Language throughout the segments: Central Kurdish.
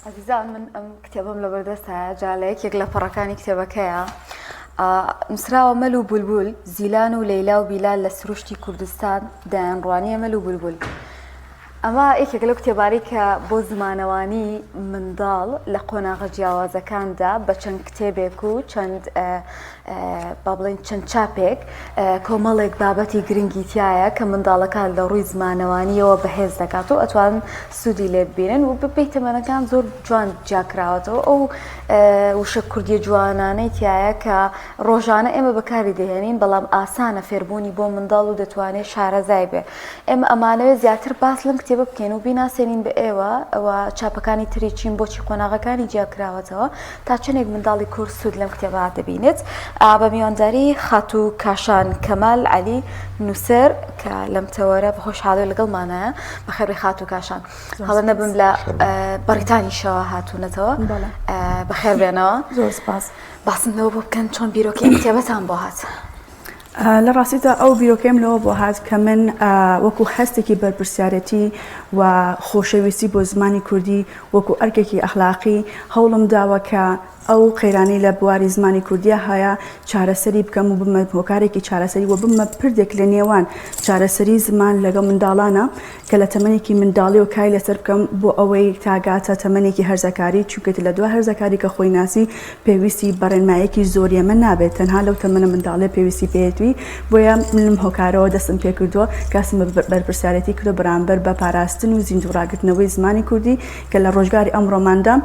ئەزیزان من ئەم کتێبەم لەبەردەستایە جا لە یەکێک لە پەڕەکانی کتێبەکەیە نووسراوە مەل و بولبول زیلان و لەیلا و بیلال لە سروشتی کوردستان دەیانڕوانیە مەل و بولبول. ئەمە یەکێکە لەو کتێبانەی کە بۆ زمانەوانی منداڵ لە قۆناغە جیاوازەکاندا بە چەند کتێبێک و چەند با بڵێین چەند چاپێک کۆمەڵێک بابەتی گرنگی تایە کە منداڵەکان لە ڕووی زمانەوانیەوە بەهێز دەکات و ئەتوان سوودی لێ ببینن و بەپێی تەمەنەکان زۆر جوان جیاکراوەتەوە ئەو وشە کوردیە جوانانەی تایە کە ڕۆژانە ئێمە بەکاری دەهێنین بەڵام ئاسانە فێربوونی بۆ منداڵ و دەتوانێت شارەزای بێ ئێمە ئەمانەوێت زیاتر باس لەم کتێبە بکەین و بیناسێنین بە ئێوە و چاپەکانی تری چین بۆچی قۆناغەکانی جیا کراوەتەوە تا چەندێک منداڵی کورد سوود لەم کتێبە دەبینێت بە میوانداری خاتوو کاشان کەمال عەلی نووسەر کە لەم تەوەرە بە خۆشحاڵی لەگەڵمانایە بەخێربێی خاتوو کاشان هەڵە نەبم لە بەڕیتانیشەوە هاتوونەتەوە بەخێر بێنەوە زۆر سپاس باسم لەوە بۆ بکەن چۆن بیرۆکەی کتێبەتان بۆ هات. لە ڕاستیدا ئەو بیرۆکەیەم لەوە بۆ هات کە من وەکو هەستێکی بەرپرسیارێتی و خۆشەویستی بۆ زمانی کوردی وەکو ئەرکێکی ئەخلاقی هەوڵم داوە کە ئەو قەیرانەی لە بواری زمانی کوردیا هەیە چارەسەری بکەم و ببمە هۆکارێکی چارەسەری و ببمە پردێک لە نێوان چارەسەری زمان لەگەڵ منداڵانە کە لە تەمەنێکی منداڵیەوە کاری لەسەر بکەم بۆ ئەوەی تاگاتە تەمەنێکی هەرزەکاری چونکە لە دوای هەرزەکاری کە خۆی ناسی پێویستی بە ڕێنمایەکی زۆری ئەمە نابێت تەنها لەو تەمەنە منداڵیە پێویستی پێیەتی بۆیە من لەم هۆکارەوە دەستم پێکردووە کاسم بە بەرپرسیارێتی کردووە بەرامبەر بە پاراستن و زیندوو ڕاگرتنەوەی زمانی کوردی کە لە ڕۆژگاری ئەمڕۆماندا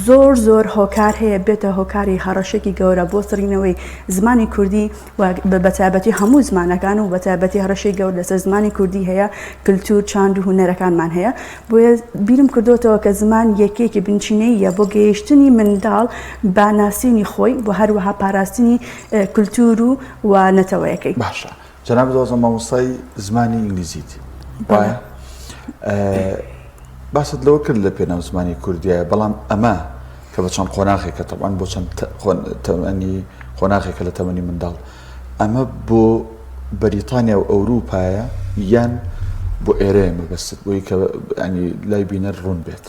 زۆر زۆر هۆکار هەیە بێتە هۆکاری هەڕەشێکی گەورە بۆ سڕینەوەی زمانی کوردی و بەتایبەتی هەموو زمانەکان و بەتایبەتی هەڕەشەی گەورە لەسەر زمانی کوردی هەیە، کلتور، چاند و هونەرەکانمان هەیە. بۆیە بیرم کردۆتەوە کە زمان یەکەیەکی بنچینەییە بۆ گەیشتنی منداڵ بە ناسینی خۆی و هەروەها پاراستنی کلتور و و نەتەوەیەکەی. باشە جەنابت وازم مامۆستای زمانی ئینگلیزیت وایە؟ باست لەوە کرد لە پێناو زمانی کوردیایە بەڵام ئەمە کە بە چەند قۆناغێکە تەبعەن بۆ چەند تەمەنی قۆناغێکە لە تەمەنی منداڵ ئەمە بۆ بەریتانیا و ئەوروپایە یان بۆ ئێرەیە مەبەستت بۆی کە ینی لای بینەر ڕوون بێت.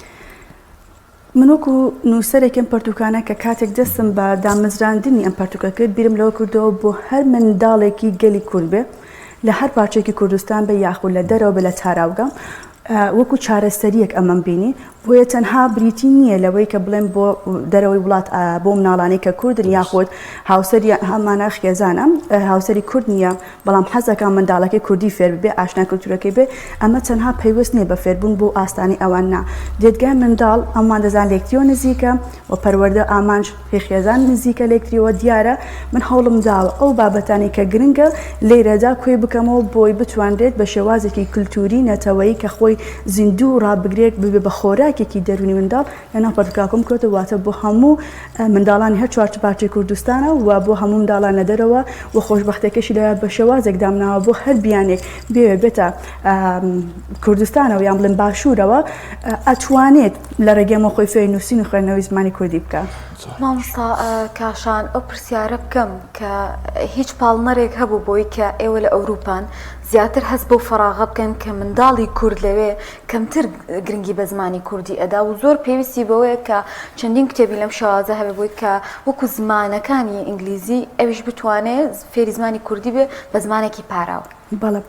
من وەکو نووسەرێکی ئەم پەرتووکانە کە کاتێک دەستم بە دامەزراندنی ئەم پەرتووکە کرد بیرم لەوە کردەوە بۆ هەر منداڵێکی گەلی کورد بێ لە هەر پارچەیەکی کوردستان بێ یاخود لە دەرەوە بێ لە تاراوگە وەکو چارەسەریەک ئەمەم بینی بۆیە تەنها بریتی نییە لەوەی کە بڵێم بۆ دەرەوەی وڵات بۆ مناڵانی کە کوردن یاخود هاوسەری هەمانە خێزانە هاوسەری کورد نییە بەڵام حەزەکە منداڵەکەی کوردی فێر ببێ ئاشنای کولتورەکەی بێ ئەمە تەنها پەیوەست نییە بە فێربوون بۆ ئاستانی ئەوان نا دێدگای منداڵ ئەموان دەزان لێکتریەوە نزیکە و پەروەردە ئامانج هی خێزان نزیکە لێکتریەوە دیارە من هەوڵم داوە ئەو بابەتانەی کە گرنگە لێرەدا کۆی بکەمەوە بۆی بتوانرێت بە شێوازێکی کلتوری نەتەوەیی کە خۆی زیندوو ڕابگرێت ببێ بە خۆراکێکی دەروونی منداڵ لەناو پەرتوکاکەم کردووە واتە بۆ هەموو منداڵانی هەر چوار پارچەی کوردستانە و بۆ هەموو منداڵان لە دەرەوە و خۆشبەختەکەشی لە بە شێوازێک دامناوە بۆ هەر بیانێک بێوێ بێتە کوردستانەوە یان بڵێن باشوورەوە ئەتوانێت لە ڕێگەی خۆی فێری نووسین و خوێندنەوەی زمانی کوردی بکە. مامۆستا کاشان ئەو پرسیارە بکەم کە هیچ پاڵنەرێک هەبوو بۆی کە ئێوە لە ئەوروپان زیاتر هەست بەو فەراغە بکەن کە منداڵی کورد لەوێ کەمتر گرنگی بە زمانی کوردی ئەدا و زۆر پێویستی بەوەیە کە چەندین کتێبی لەم شێوازە هەبێ بۆی کە وەکو زمانەکانی ئینگلیزی ئەویش بتوانێ فێری زمانی کوردی بێ بە زمانێکی پاراو. بەڵێ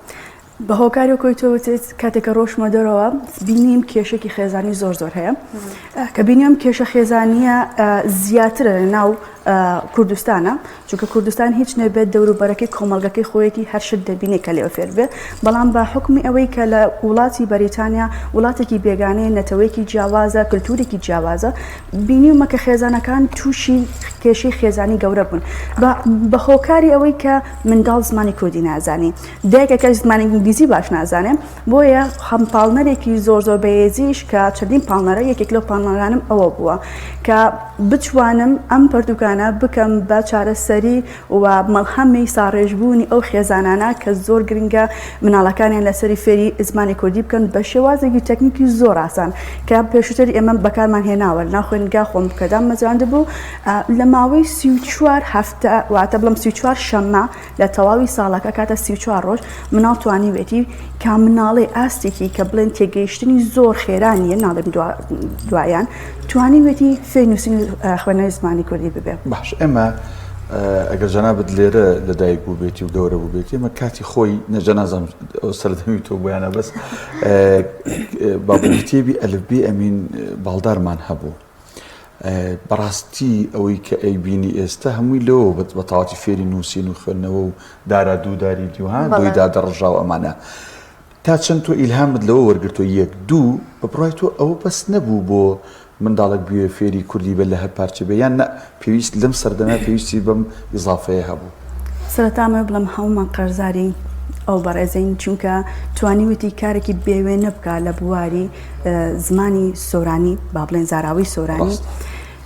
بە هۆکاری وەکۆی تۆ وتت کاتێک کە ڕۆشمە دەرەوە بینیم کێشێکی خێزانی زۆر زۆر هەیە کە بینیم کێشە خێزانیە زیاترە لە ناو کوردستانە چونکە کوردستان هیچ نەبێت دەوروبەرەکەی کۆمەڵگەکەی خۆیەتی هەر شت دەبینێ کە لێوە فێر بێ بەڵام بە حوکمی ئەوەی کە لە وڵاتی بەریتانیا وڵاتێکی بێگانەیە نەتەوەیەکی جیاوازە کلتورێکی جیاوازە بینیومە کە خێزانەکان تووشی کێشەی خێزانی گەورە بوون بە هۆکاری ئەوەی کە منداڵ زمانی کوردی نازانی دایکەکەش زمانی ئینگلیزی باش نازانێ بۆیە هەم پاڵنەرێکی زۆر زۆر بەهێزیش کە چەندین پاڵنەرە یەکێک لەو پاڵنەرانم ئەوە بووە کە بتوانم ئەم پەرتوکانە بکەم بە چارەسەری و مەڵهەمی ساڕێژبوونی ئەو خێزانانە کە زۆر گرنگە مناڵەکانیان لەسەری فێری زمانی کوردی بکەن بە شێوازێکی تەکنیکی زۆر ئاسان کە پێشووتر ئێمە بەکارمان هێناوە لەناو خوێندگا خۆم کە دامەزراندبوو لە ماوەی 34 هەفتە واتە بڵم 34 شەممە لە تەواوی ساڵەکە کاتە 34 ڕۆژ مناڵ توانیوێتی کا مناڵێ ئاستێکی کە بڵێن تێگەیشتنی زۆر خێرا نییە ناڵێم دوایان. توانیوێتی فێری نووسین و خوێندنەوەی زمانی کوردی ببێ. باش ئێمە ئەگەر جەنابت لێرە لەدایک بووبێتی و گەورە بووبێتی ئێمە کاتی خۆی نەجە نازانم ئەو سەردەمی تۆ بۆیانە بەس بابن کتێبی ئەلفبێ ئەمین باڵدارمان هەبوو. بەڕاستی ئەوەی کە ئەیبینی ئێستا هەمووی لەوە بە تەواتی فێری نووسین و خوێندنەوە و دارا دوو داری دیوها دوی دادەڕژا و ئەمانە تا چەند تۆ ئیلهامت لەوە وەرگرتووە یەک دوو بە بڕوای تۆ ئەوە بەس نەبوو بۆ منداڵێک بوێ فێری کوردی بێت لە هەر پارچە بێ یان نا پێویست لەم سەردەمە پێویستی بەم ئیزافەیە هەبوو؟ سەرەتا ئەمەوێ بڵێم هەموومان قەرزاری ئەو بەڕێزەین چونکە توانیویەتی کارێکی بێوێنە بکا لە بواری زمانی سۆرانی با بڵێن زاراوەی سۆرانی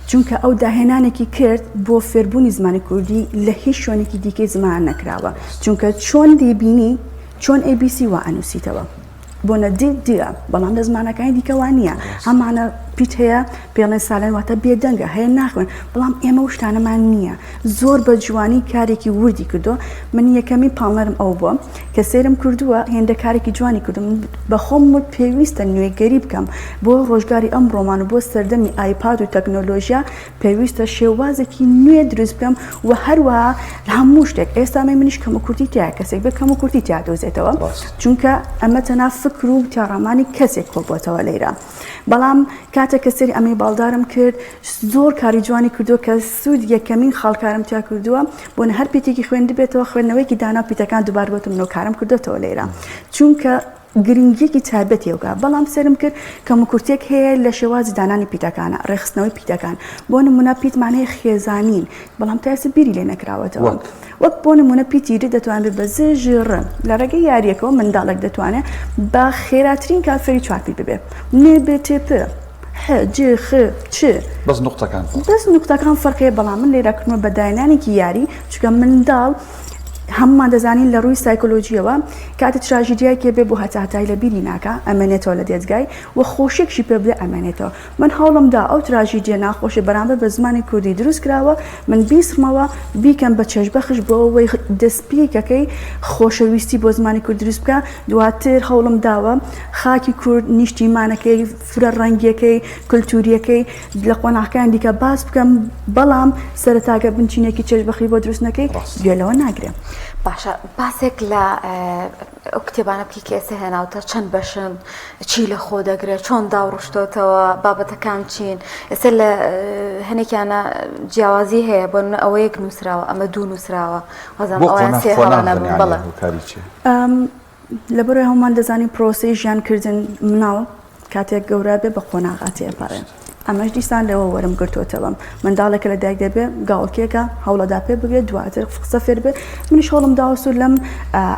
چونکە ئەو داهێنانێکی کرد بۆ فێربوونی زمانی کوردی لە هیچ شوێنێکی دیکەی زمان نەکراوە چونکە چۆن دەیبینی چۆن ABC وا ئەنووسیتەوە بۆ نە دی دیە بەڵام لە زمانەکانی دیکە وا نییە هەمانە پیت هەیە پێڵێن silent واتە بێدەنگە هەیە ناخوێن بەڵام ئێمە و شتانەمان نییە زۆر بە جوانی کارێکی وردی کردو من یەکەمین پاڵنەرم ئەو بووە کە سەیرم کردووە هێندە کارێکی جوانی کردم بەخۆم وت پێویستە نوێگەری بکەم بۆ ڕۆژگاری ئەم ڕۆمان و بۆ سەردەمی ئایپاد و تەکنۆلۆژیا پێویستە شێوازێکی نوێ دروست بکەم و هەروەها هەموو شتێک ئێستا مەی منیش کەم و کورتی تیا کەسێک بێ کەم و کورتی تیا دۆزێتەوە چونکە ئەمە تەنها فکر و تێڕامانی کەسێک کۆبووەتەوە لەیرە بەڵام کاتێک کە سەیری ئەمەی باڵدارم کرد زۆر کاری جوانی کردووە کە سوود یەکەمین خاڵکارم تیا کردووە بۆ هەر پیتێکی خوێندبێتەوە خوێندنەوەیەکی دانا پیتەکان دووبار بۆتم منەوە کارم کردوێتەوە لێرە چونکە گرنگیەکی تایبەتی ئەوکا بەڵام سەیرم کرد کەموکورتیەک هەیە لە شێوازی دانانی پیتەکانە ڕێکخستنەوەی پیتەکان بۆ نمونە پیتمان هەیە خێزانین بەڵام تا ئێستا بیری لێ نەکراوەتەوە وەک بۆ نمونە پیتی ر دەتوانێت بە ز ژ ڕ لە ڕێگەی یاریەکەوە منداڵێک دەتوانێت بە خێراترین کات فێری چوار پیت ببێ ن ب ت پ ح ج خ چ بەس نوقتەکان بەس نوقتەکان فەرقەیە بەڵام من لێرە کردمە بە داهێنانێکی یاری چونکە منداڵ هەموومان دەزانین لە ڕووی سایکۆلۆژییەوە کاتێ تراژیدیایەکێ بێ بۆ هەتاهەتایی لە بیری ناکا ئەمێنێتەوە لە دێزگای و خۆشیەکشی پێ بدە ئەمێنێتەوە من هەوڵم دا ئەو تراژیدیە ناخۆشە بەرامبەر بە زمانی کوردی دروست کراوە من بیسڕمەوە بیکەم بە چێژبەخش بۆ ئەوەی دەستپێکەکەی خۆشەویستی بۆ زمانی کورد دروست بکا دواتر هەوڵم داوە خاکی کورد نیشتیمانەکەی فرە ڕەنگیەکەی کلتوریەکەی لە قۆناغەکانی دیکە باس بکەم بەڵام سەرەتا گەر بنچینەیەکی چێژبەخشی بۆ دروست نەکەی گوێ لەوە ناگرێ. باشە باسێک لە ئەو کتێبانە بکەی کە ئێستا هێناوتە چەند بەشن چی لە خۆ دەگرێت چۆن داوڕشتۆتەوە بابەتەکان چین ئێستا لە هەنێکیانە جیاوازی هەیە بۆ نمونە ئەوە یەک نووسراوە ئەمە دوو نووسراوە وازم ئەویان سێ هەڵە نەبن بەڵێ. لەبەرئەوەی هەموومان دەزانین پرۆسەی ژیان کردن مناڵ کاتێک گەورە بێ بە قۆناغا تێپەڕێ ئەمەش دیسان لەوە وەرم گرتوتەوە منداڵێکە لە دایک دەبێ گاوڵکێکە هەوڵەدا پێ بگرێت دواتر قسە فێر بێ منیش هەوڵم داوە سوود لەم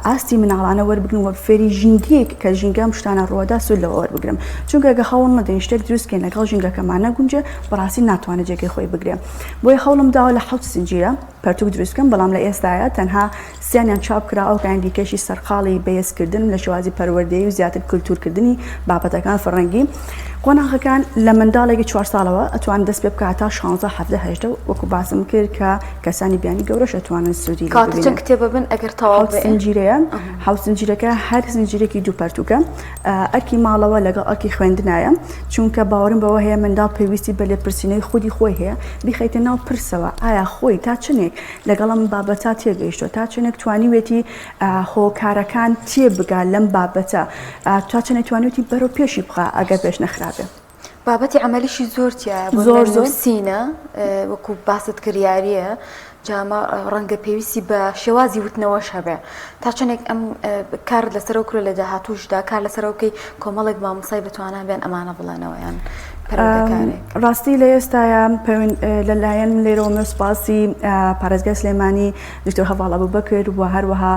ئاستی مناڵانە وەربگرم وە فێری ژینگەیەک کە ژینگەم شتانە ڕووەدا سوود لەوە وەربگرم چونکە گە هەوڵ نەدەین شتێک دروست بکەین لەگەڵ ژینگەکەمان نەگونجێ بەڕاستی ناتوانێت جێگەی خۆی بگرێ بۆیە هەوڵم داوە لە حەوت زنجیرە پەرتوک دروست بکەم بەڵام لە ئێستایا تەنها سیانیان چاپ کرا ئەوکانی دیکەشی سەرقاڵی بەهێزکردنم لە شێوازی پەروەردەیی و زیاتر کلتورکردنی بابەتەکان فەرەنگی قۆناغەکان لە منداڵێکی چوار ساڵەوە ئەتوان دەست پێ بکات تا 16 17 18 وەکو باسم کرد کە کەسانی بیانی گەورەش ئەتوانن سوودی لێ کاتە چەند کتێبە بن ئەگەر تەواو بێ؟ زنجیرەیە حەوت زنجیرەکە هەر زنجیرێکی دوو پەرتوکە ئەرکی ماڵەوە لەگەڵ ئەرکی خوێندنایە چونکە باوەڕم بەوە هەیە منداڵ پێویستی بە لێپرسینەوەی خودی خۆی هەیە بیخەیتە ناو پرسەوە ئایا خۆی تا چەندێک لەگەڵ ئەم بابەتە تێگەیشتووە، تا چەندێک توانیوێتی هۆکارەکان تێبگا لەم بابەتە، تا چەندێک توانیوێتی بەرەو پێشی بخا ئەگەر پێش نەخرابێ. بابەتی عەمەلیشی زۆر تیایە بۆ زۆر زۆر نووسینە وەکو باست کردیارییە جا ئەمە ڕەنگە پێویستی بە شێوازی وتنەوەش هەبێ تا چەندێک ئەم کارت لەسەرەوە کرد لە داهاتووشدا کار لەسەرەوە بکەی کۆمەڵێک مامۆستای بەتوانا بێن ئەمانە بڵێنەوە یان ڕاستی لە ئێستایا لەلایەن لێرەوە من سوپاسی پارێزگای سلێمانی دکتۆر هەڤاڵ ئەبوبەکر و هەروەها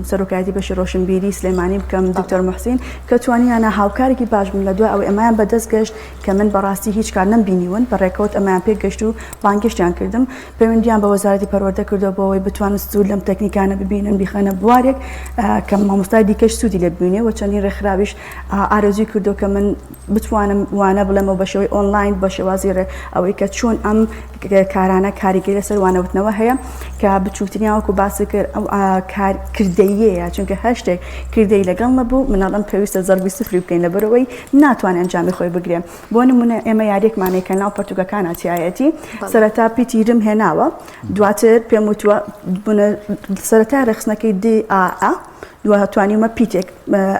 سەرۆکایەتی بەشی ڕۆشنبیری سلێمانی بکەم دکتۆر محسین کە توانیانە هاوکارێکی باش بن لە دوای ئەوەی ئەمایان بەدەست گەشت کە من بەڕاستی هیچ کات نەمبینیون بە ڕێکەوت ئەمایان پێگەشت و بانگێشتیان کردم پەیوەندیان بە وەزارەتی پەروەردە کردووە بۆ ئەوەی بتوانن سوود لەم تەکنیکانە ببینن بیخەنە بوارێک کە مامۆستای دیکەش سوودی لێ ببینێ و چەندین ڕێکخراویش ئارەزووی کردووە کە من بتوانم وانە بڵێم. بڵێمەوە بە شێوەی ئۆنلاین بە شێوازی ڕێ ئەوەی کە چۆن ئەم کارانە کاریگەری لەسەر وانەوتنەوە هەیە کە بچووکتریان وەکو باسی کرد ئەو کار کردەیەیە چونکە هەر شتێک کردەی لەگەڵ نەبوو مناڵم پێویستە زەربی سفری بکەین لەبەرەوەی ناتوانێت ئەنجامی خۆی بگرێ بۆ نمونە ئێمە یاریەکمان هەیە کە ناو پەرتوکەکانە تایەتی سەرەتا پیتی رم هێناوە دواتر پێم وتووە سەرەتا ڕێخستنەکەی دی ئا ئا دوا توانیومە پیتێک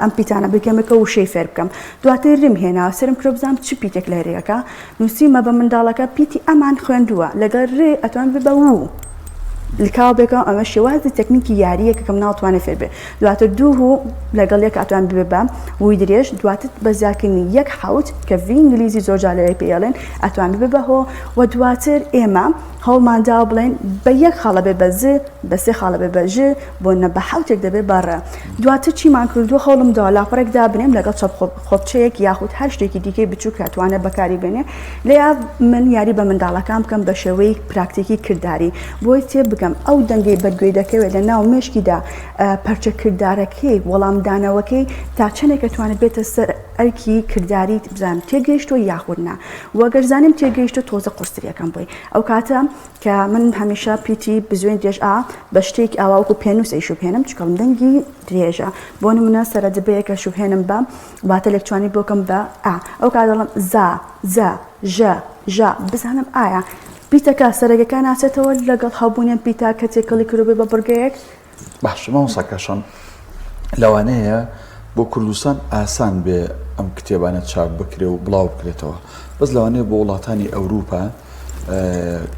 ئەم پیتانە بکەمەکە وشەی فێر بکەم دواتر رم هێنا سرم کرد بزانم چ پیتێک لە رێەکە نووسیمە بە منداڵەکە پیتی ئەمان خوێندووە لەگەڵ رێ ئەتوان بە وو لکاو بێکەوە ئەمە شێوازی تەکنیکی یاریەکە کە مناڵ توانێت فێر بێ دواتر دوو هو لەگەڵ یەک ئەتوان ببێ بە وی درێژ دواتر بە زیادکردنی یەک حەوت کە ڤی ئینگلیزی زۆر جار لەوێ پێی ئەڵێن ئەتوان ببێ بە هۆ و دواتر ئێمە هەوڵمان داوە بڵێن بە یەک خاڵە بێ بە ز بە سێ خاڵە بێ بە ژ بۆ نە بە حەوتێک دەبێ بە ڕ دواتر چیمان کردووە هەوڵم داوە لاپەڕێک دابنێم لەگەڵ چەپ خۆپچەیەک یاخود هەر شتێکی دیکەی بچووک کە ئەتوانێت بەکاری بێنێ لێیا من یاری بە منداڵەکان بکەم بە شێوەی پراکتیکی کرداری بۆی تێبگەم ئەو دەنگەی بەرگوێی دەکەوێت لە ناو مێشکیدا پەرچەکردارەکەی وەڵامدانەوەکەی تا چەندێک ئەتوانێت بێتە سەر ئەرکی کرداری بزانم تێگەیشتووە یاخود نا وە گەر زانیم تێگەیشتووە تۆزە قورستریەکەم بۆی ئەو کاتە کە من هەمیشە پیتی بزوێن درێژ ئا بە شتێک ئاوا وەکو پێنووس ئەیشوبهێنم چونکە دەنگی درێژە بۆ نمونە سەرە دبەیەکە شوبهێنم بە واتە لێکچوانی بۆکەم بە ئا ئەو کات دەڵێم زا زە ژە ژا بزانم ئایا پیتەکە سەرەکەکە ناچێتەوە لەگەڵ هەبوونیان پیتە کە تێکەڵی کردبێ بە بڕگەیەک. باشە مامۆستا کاشان لەوانەیە بۆ کوردستان ئاسان بێ ئەم کتێبانە چاپ بکرێ و بڵاو بکرێتەوە بەس لەوانەیە بۆ وڵاتانی ئەوروپا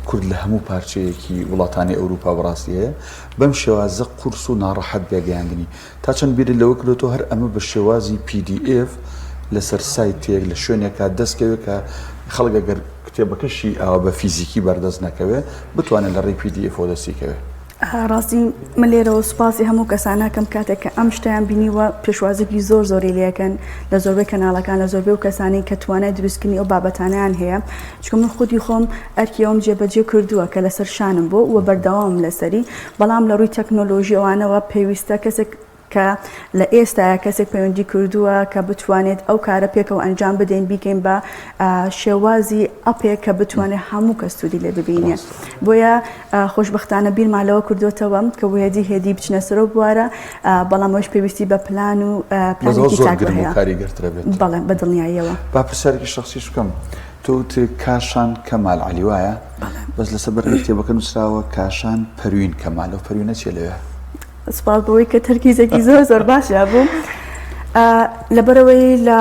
کورد لە هەموو پارچەیەکی وڵاتانی ئەوروپا بەڕاستی هەیە بەم شێوازە قورس و ناڕەحەت بێگەیاندنی تا چەند بیرت لەوە کردۆتەوە هەر ئەمە بە شێوازی PDF لەسەر سایتێک لە شوێنێکا دەست کەوێ کە خەڵک ئەگەر کتێبەکەشی ئاوا بە فیزیکی بەردەست نەکەوێ بتوانێت لە ڕێی PDF ەوە دەستی کەوێ؟ ڕاستی من لێرەوە سوپاسی هەموو کەسانەکەم کاتێک کە ئەم شتیان بینیوە پێشوازێکی زۆر زۆری لەکەن لە زۆربەی کەناڵەکان لە زۆربەی و کەسانی کە توانای دروستکردنی ئەو بابەتانیان هەیە چونکە من خودی خۆم ئەرکی ئەوم جێبەجێ کردووە کە لەسەر شانم بوو و بەردەوامم لەسەری، بەڵام لە ڕووی تەکنۆلۆژی ئەوانەوە پێویستە کەسێک کە لە ئێستایا کەسێک پەیوەندی کردووە کە بتوانێت ئەو کارە پێکەوە ئەنجام بدەین بیکەین بە شێوازی ئەپێک کە بتوانێت هەموو کەس سوودی لێ ببینێ بۆیە خۆشبەختانە بیرمان لەوە کردوێتەوە کە هێدی هێدی بچنە سەرەوە بوارە بەڵام ئەوش پێویستی بە پلان و پلانێکی زۆر گرنگ و کاریگەرترە بێت بەڵێ بە دڵنیاییەوە. با پرسیارێکی شەخسیش بکەم تۆ وتت کاشان کەمال عەلی وایە؟ بەس لەسەر بەرگی کتێبەکە نووسراوە کاشان پەروین کەمال ئەو پەروینە چیە لەوێ؟ سپاس بۆی کە تەرکیزێکی زۆر زۆر باش بوو. لەبەرەوەی لە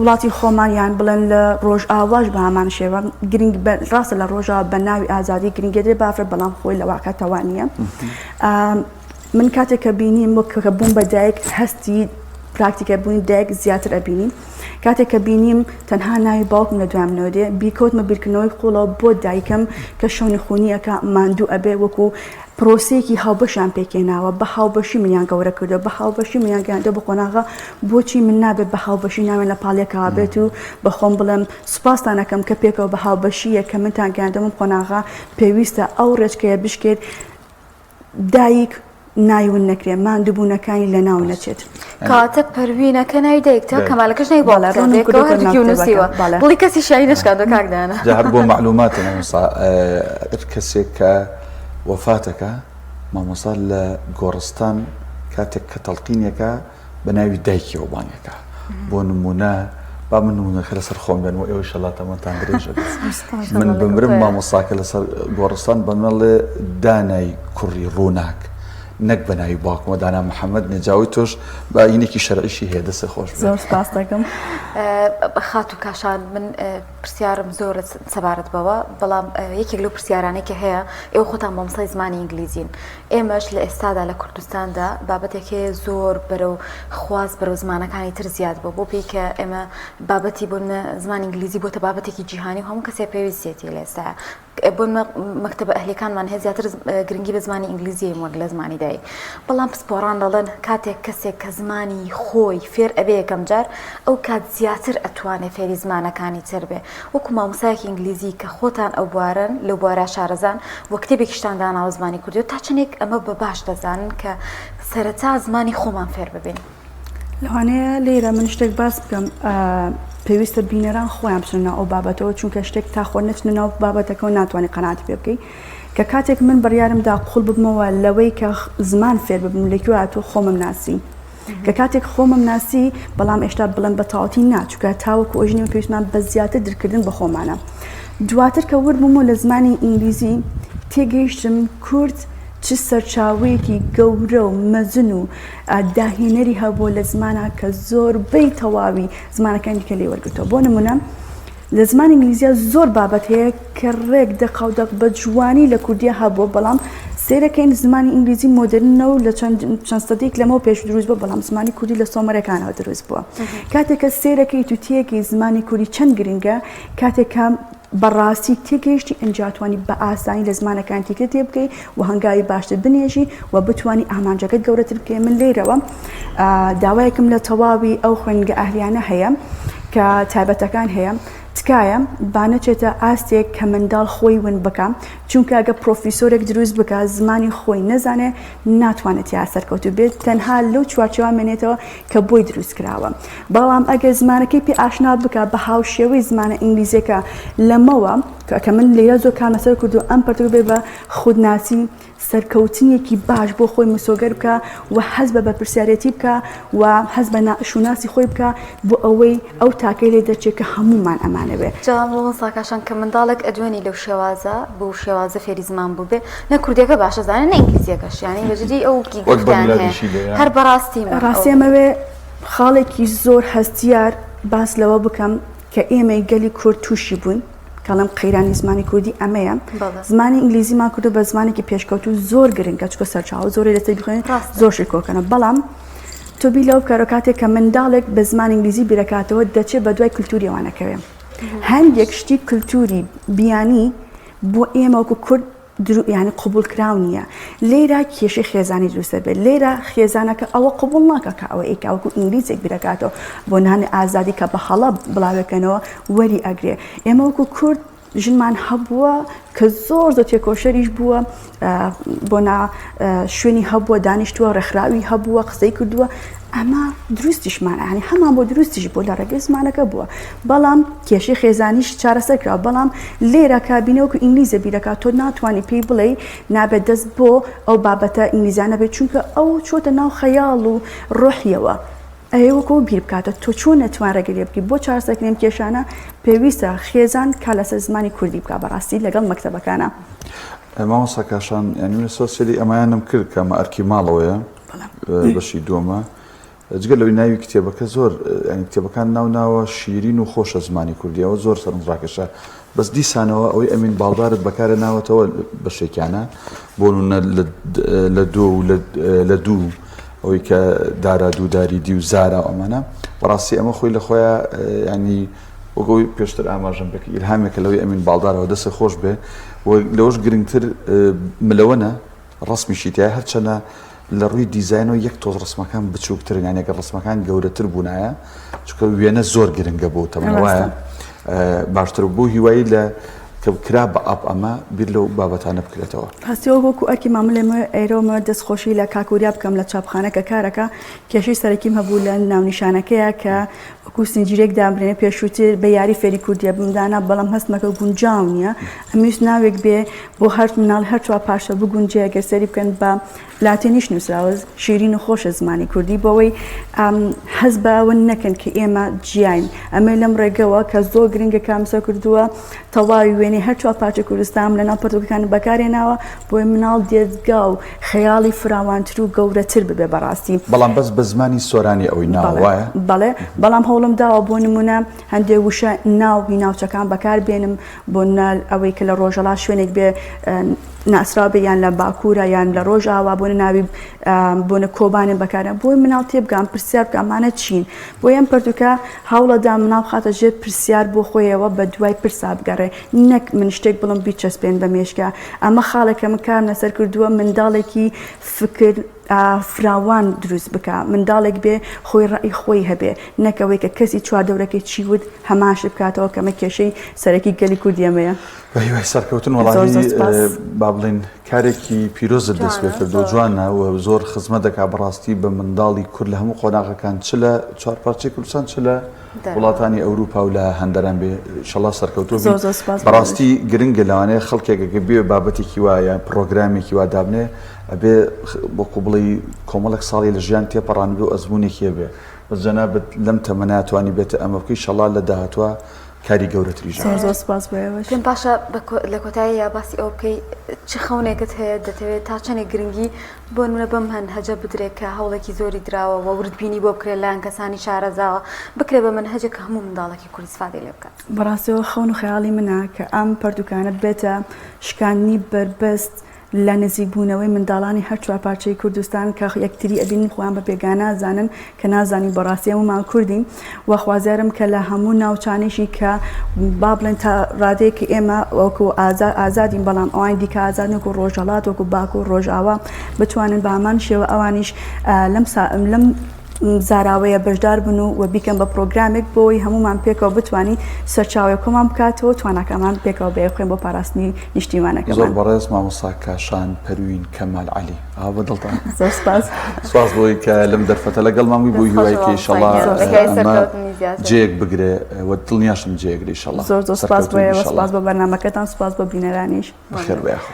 وڵاتی خۆمان یان بڵێن لە ڕۆژئاواش بە هەمان شێوە گرنگ ڕاستە لە ڕۆژاوا بە ناوی ئازادی گرنگێدرێ بافرە بەڵام خۆی لە واقعەتەوە نییە. من کاتێک کە بینیم وەک کە بووم بە دایک هەستی پراکتیکە بوونی دایک زیاتر ئەبینی کاتێک کە بینیم تەنها ناوی باوکم لە دوای منەوە دێ بیکەوتمە بیرکردنەوەی قوڵەوە بۆ دایکم کە شەونی خونیەکە ماندوو ئەبێ وەکو پرۆسەیەکی هاوبەشیان پێکهێناوە بە هاوبەشی منیان گەورە کردووە بە هاوبەشی منیان گەیاندووە بە قۆناغە بۆچی من نابێت بە هاوبەشی ناوێن لە پاڵیەکەوە بێت و بە خۆم بڵێم سوپاستان ئەکەم کە پێکەوە بە هاوبەشییە کە منتان گەیاندەم ئەم قۆناغە پێویستە ئەو ڕێچکەیە بشکێت دایک ناوی ون نەکرێ ماندووبوونەکانی لەناو نەچێت. کەواتە پەروینەکە ناوی دایکتە کەمالەکەش ناوی باوکتە پێکەوە هەردووکی نووسیوە دڵی کەسی شایی نەشکاندووە کاک دانا. جا هەر بۆ مەعلوماتە مامۆستا ئەگەر کەسێک کە وەفاتەکە مامۆستا لە گۆڕستان کاتێک کە تەڵقینێکە بە ناوی دایکیەوە بانگەکە بۆ نمونە با من نمونەکە لەسەر خۆم بێن و ئێوەی شەڵا تەمەنتان درێژە بێت من بمرم مامۆستاکە لەسەر گۆڕستان بەمەڵێ دانای کوڕی ڕووناک نەک بە ناوی باوکمەوە دانا محەممەد نێجاوی تۆش باینێکی شەرعیشی هەیە دەسێ خۆش زۆر سپاس دەکەم خاتوو کاشان من پرسیارم زۆرە سەبارەت بەوە بەڵام یەکێک لەو پرسیارانەی کە هەیە ئێوە خۆتان مامۆستای زمانی ئینگلیزین ئێمەش لە ئێستادا لە کوردستاندا بابەتێک هەیە زۆر بەرەو خواست بەرەو زمانەکانی تر زیاد بووە بۆ پێی کە ئێمە بابەتی بۆ زمانی ئینگلیزی بۆتە بابەتێکی جیهانی و هەموو کەسێ پێویستێتی لە ئێستا بۆ مەکتەبە ئەهلیەکانمان هەیە زیاتر گرنگی بە زمانی ئینگلیزی وەک لە زمانی دایک بەڵام پسپۆڕان دەڵێن کاتێک کەسێک کە زمانی خۆی فێر ئەبێ یەکەم جار ئەو کات زیاتر ئەتوانێ فێری زمانەکانی تر بێ وەکو مامۆستایەکی ئینگلیزی کە خۆتان ئەو بوارەن لەو بوارە شارەزان و کتێبێکیشتان داناوە زمانی کوردی تا چەندێک ئەمە بە باش دەزانن کە سەرەتا زمانی خۆمان فێر ببین؟ لەوانەیە لێرە من شتێک باس بکەم پێویستە بینەران خۆیان بچنە ناو ئەو بابەتەوە چونکە شتێک تا خۆ نەچنە ناو بابەتەکەەوە ناتوانانی قەناعەتی پێ بکەی کە کاتێک من بڕیارم دا قوڵ ببمەوە لەوەی کە زمان فێر ببم لە کوێ هاتووە خۆمم ناسی کە کاتێک خۆمم ناسی بەڵام ئێشتا بڵێم بە تەواوەتی نا چونکە تاوەکو ئەوژنی پێویستمان بە زیاتر درکردن بە خۆمانە دواتر کە ورد بوومەوە لە زمانی ئینگلیزی تێگەیشتم کورد چ سەرچاوەیەکی گەورە و مەزن و داهێنەری هەبووە لە زمانا کە زۆربەی تەواوی زمانەکانی دیکە لێ وەرگرتەوە بۆ نمونە لە زمانی ئینگلیزیا زۆر بابەت هەیە کە ڕێک دەقاودەق بە جوانی لە کوردیا هەبووە بەڵام سەیرەکەین زمانی ئینگلیزی مۆدرنە و لە چەند چەند سەدەیەک لەمەوە پێش دروست بووە بەڵام زمانی کوردی لە سۆمەرەکانەوە دروست بووە کاتێک کە سەیرەکەیت و تێگەی زمانی کوردی چەند گرنگە کاتێک کە بەڕاستی تێگەیشتی ئینجا توانی بە ئاسانی لە زمانەکانی تیکە تێبگەی و هەنگاوی باشتر بنێژی و بتانی ئامانجەکەت گەورەتر بکەی من لێرەوە داوایەکم لە تەواوی ئەو خوێندگە ئەهلیانە هەیە کە تایبەتەکان هەیە تکایە با نەچێتە ئاستێک کە منداڵ خۆی ون بکە چونکە گە پرۆفیسۆرێک دروست بکە زمانی خۆی نەزانێ ناتوانێت یا سەرکەوتوو بێت تەنها لەو چوارچێوە مێنێتەوە کە بۆی دروست کراوە بەڵام ئەگەر زمانەکەی پێ ئاشنا بکە بە هاوشێوەی زمانە ئینگلیزیەکە لەمەوە کە من لێرە زۆر کارم لەسەر کردو ئەم پەرتوک بێ بە خودناسی سەرکەوتنێکی باش بۆ خۆی مسۆگەر بکا و هەست بە بەرپرسیارێتی بکا و هەست بە شوناسی خۆی بکا بۆ ئەوەی ئەو تاکەی لێ دەرچێ کە هەموومان ئەمانەوێ. جا مامۆستا کاشان کە منداڵێک ئەدوێنی لەو شێوازە بەو شێوازە فێری زمان بووبێ نە کوردیەکە باش ئەزانێ نە ئینگلیزیەکەش یانی بە جدی ئەو وەک گرفتیان هەیە بەنگلادیشی لێیە. هەر بەڕاستی من ڕاستی ئەو ئەمەوێ خاڵێکی زۆر هەستیار باس لەوە بکەم کە ئێمەی گەلی کورد تووشی بووین کەڵم قەیرانی زمانی کوردی ئەمەیە زمانی ئینگلیزیمان کردو بە زمانێکی پێشکەوتو زۆر گرنگە چکە سەرچاوە زۆری لەسەر بخوێن زۆر شت کۆکەنە بەڵام تۆ بیر لەوە بکەرەوە کاتێک کە منداڵێک بە زمانی ئینگلیزی بیرەکاتەوە دەچێت بە دوای کللتوری ئەوانەکەوێ هەندێک شتی کللتوری بیانی بۆ ئێمە وەکو کورد درو یانی قبوڵ کراو نییە لێرە کێشەی خێزانی دروست دەبێت لێرە خێزانەکە ئەوە قبوڵ ناکە کە ئەوە ئەیکا وەکو ئینگلیزێک بیرەکاتەوە بۆ نانی ئازادی کە بە هەڵە بڵاوێکەنەوە وەری ئەگرێ ئێمە وەکو کورد ژنمان هەبووە کە زۆر زۆر تێکۆشەریش بووە بۆ نا شوێنی هەبووە دانیشتووە ڕێکخراوی هەبووە قسەی کردووە ئەمە دروستیشمانە یانی هەمان بۆ دروستیش بووە لە ڕێگەی زمانەکە بووە بەڵام کێشەی خێزانیش چارەسەر کراوە بەڵام لێرە کابینە وەکو ئینگلیزە بیرەکات تۆ ناتوانانی پێی بڵێ نابێت دەست بۆ ئەو بابەتە ئینگلیزانە بێت چونکە ئەو چۆتە ناو خەیاڵ و ڕۆحیەوە ئەوێ وەکو بیر بکاتە تۆ چۆن نەتوان ڕێگە لێ بگری بۆ چارەسەرکردنی ئەم کێشانە پێویستە خێزان کار لەسەر زمانی کوردی بکا بەڕاستی لەگەڵ مەکتەبەکانە. مامۆستا کاشان یانی من ئێستا سەیری ئەمەیانم کرد کە ئەمە ئەرکی ماڵەوەیە بەشی دووەمە جگە لەوەی ناوی کتێبەکە زۆر ینی کتێبەکان ناو ناوە شیرین و خۆشە زمانی کوردیەوە زۆر سەرنجڕاکێشە بەس دیسانەوە ئەوەی ئەمین باڵدارت بەکارە ناوەتەوە بەشێکیانە بۆ نمونە لە دۆ و لە دوو ئەوەی کە دارا دوو داری دی و زارا و ئەمانە بەڕاستی ئەمە خۆی لە خۆیان ینی وەکەوەی پێشتر ئاماژەم پێ کرد ئیلهامێکە لەوەی ئەمین باڵدارەوە دەست خۆش بێ و لەوەش گرنگتر ملەوەنە ڕەسمیشی تیایە هەرچەنە لە ڕووی دیزاینەوە یەک تۆز ڕسمەکان بچووکترن یانی گەر ڕسمەکان گەورەتر بوونایە چونکە وێنە زۆر گرنگە بۆ تەمەنە وایە باشتر بوو هیوایی لە کە کرا بە ئاپ ئەمە بیر لەو بابەتانە بکرێتەوە. ڕاستی وەک وەکو ئەرکی ماملێ مە ئێرەومە دەست خۆشی لە کاک وریا بکەم لە چاپخانە کە کارەکە کێشەی سەرەکیم هەبوو لە ناونیشانەکەیە کە وەکو سنجیرێک دابنێ پێشووتر بە یاری فێری کوردیە بمدانا بەڵام هەستمەکە گونجاو نییە ئەمویست ناوێک بێ بۆ هەر مناڵ هەر چوار پارچە بگونجێ گەر سەیری بکەن بە لاتینیش نووسراوە شیرین و خۆشە زمانی کوردی بۆەوەی هەست بە ئەوە نەکەن کە ئێمە جیاین ئەمە لەم ڕێگەوە کە زۆر گرنگە کامسە کردووە تەواوی وێنەی هەر چوار پارچە کوردستان لەناو پەرتوکەکان بەکارهێناوە بۆی مناڵ دێزگا و خەیاڵی فراوانتر و گەورەتر ببێ بەڕاستی. بەڵام بەس بە زمانی سۆرانی ئەوەی ناوە وایە؟ بەڵێ بەڵام هەوڵم داوە بۆ نمونە هەندێ وشە ناوی ناوچەکان بەکار بێنم بۆ نمونە ئەوەی کە لە ڕۆژەڵات شوێنێک بێ ناسراو بێ یان لە باکوورە یان لە ڕۆژئاوا بۆ ناوی بۆنە کۆبانێ بەکارە بۆی مناڵ تێبگام پرسیار بکە ئەمانە چین بۆیە ئەم پەرتوکە هەوڵەدا مناڵ بخاتە ژێر پرسیار بۆ خۆیەوە بە دوای پرسا بگەڕێ نەک من شتێک بڵم بیچەسپێن بە مێشکا ئەمە خاڵێکە من کارم لەسەر کردووە منداڵێکی فکر. فراوان دروست بکا منداڵێک بێ خۆی ڕەئی خۆی هەبێ نەک ئەوەی کە کەسی چواردەورەکەی چی وت هەمان شت بکاتەوە کە ئەمە کێشەی سەرەکی گەلی کوردی ئەمەیە. بە هیوای سەرکەوتن زۆر وەڵاهی زۆر سپاس. با بڵێین کارێکی پیرۆزت دەست پێ جوانە کردووە زۆر. جوانە و زۆر خزمەت دەکا بەڕاستی بە منداڵی کورد لە هەموو قۆناغەکان چ لە چوارپارچەی کوردستان چ لە دەرەوە. وڵاتانی ئەوروپا و لە هەندەران بێ ئیشەڵا سەرکەوتوو بی زۆر زۆر سپاس بۆ ئێوەش. بەڕاستی گرنگە لەوانەیە خەڵکێک ئەگەر بێ بابەتێکی وا یان پڕۆگرامێکی وا دابنێ ئەبێ وەکو بڵێی کۆمەڵێک ساڵی لە ژیان تێپەڕاندبێ و ئەزموونێکی هەبێ بەس جەنابت لەم تەمەنە توانی بێتە ئەمە بکەی ئیشەڵا لە داهاتوە کاری گەورەتریش زۆر زۆر سپاس بۆ ئێوەش. پێم باشە لە کۆتاییا باسی ئەوە بکەی چ خەونێکت هەیە دەتەوێت تا چەندێک گرنگی بۆ نمونە بەم مەنهەجە بدرێت کە هەوڵێکی زۆری دراوە و وردبینی بۆ بکرێت لایەن کەسانی شارەزاوە بکرێت بە مەنهەجێک کە هەموو منداڵێکی کورد ئیسفادەی لێ بکات. بەڕاستیەوە خەون و خەیاڵی منە کە ئەم پەرتوکانە ببێتە شکاندنی بەربەست لە نزیکبوونەوەی منداڵانی هەر چوارپارچەی کوردستان کە یەکتری ئەبینن خۆیان بە بێگانە ئەزانن کە نازانین بەڕاستی هەموومان کوردین و خوازیارم کە لە هەموو ناوچانێکی کە با بڵێن تا ڕادەیەک ئێمە وەکو ئازادین بەڵام ئەوانی دیکە ئازادن وەکو ڕۆژهەڵات وەکو باکوور ڕۆژئاوا بتوانن بە هەمان شێوە ئەوانیش لەم لەم زاراوەیە بەشدار بن و و بیکەن بە پرۆگرامێک بۆی هەمومان پێکەوە بتوانین سەرچاوەیە کۆمان بکاتەوە تواناکانمان پێکەوە بەیەخوێن بۆ پاراستنی نیشتیمانەکەمان. زۆر بەڕێز مامۆستا کاشان پەروین کەمال عەلی ئاوا بە دڵتان. زۆر سپاس. سپاس بۆی کە لەم دەرفەتە لەگەڵمان بووی بۆ هیوای کە ئیشەڵا ئەمە جێیەک بگرێ و دڵنیاشم جێگرێ ئیشەڵا. زۆر زۆر سپاس بۆ ئێوە سپاس بۆ بەرنامەکەتان سپاس بۆ بینەرانیش. بەخێر بێ یاخوا.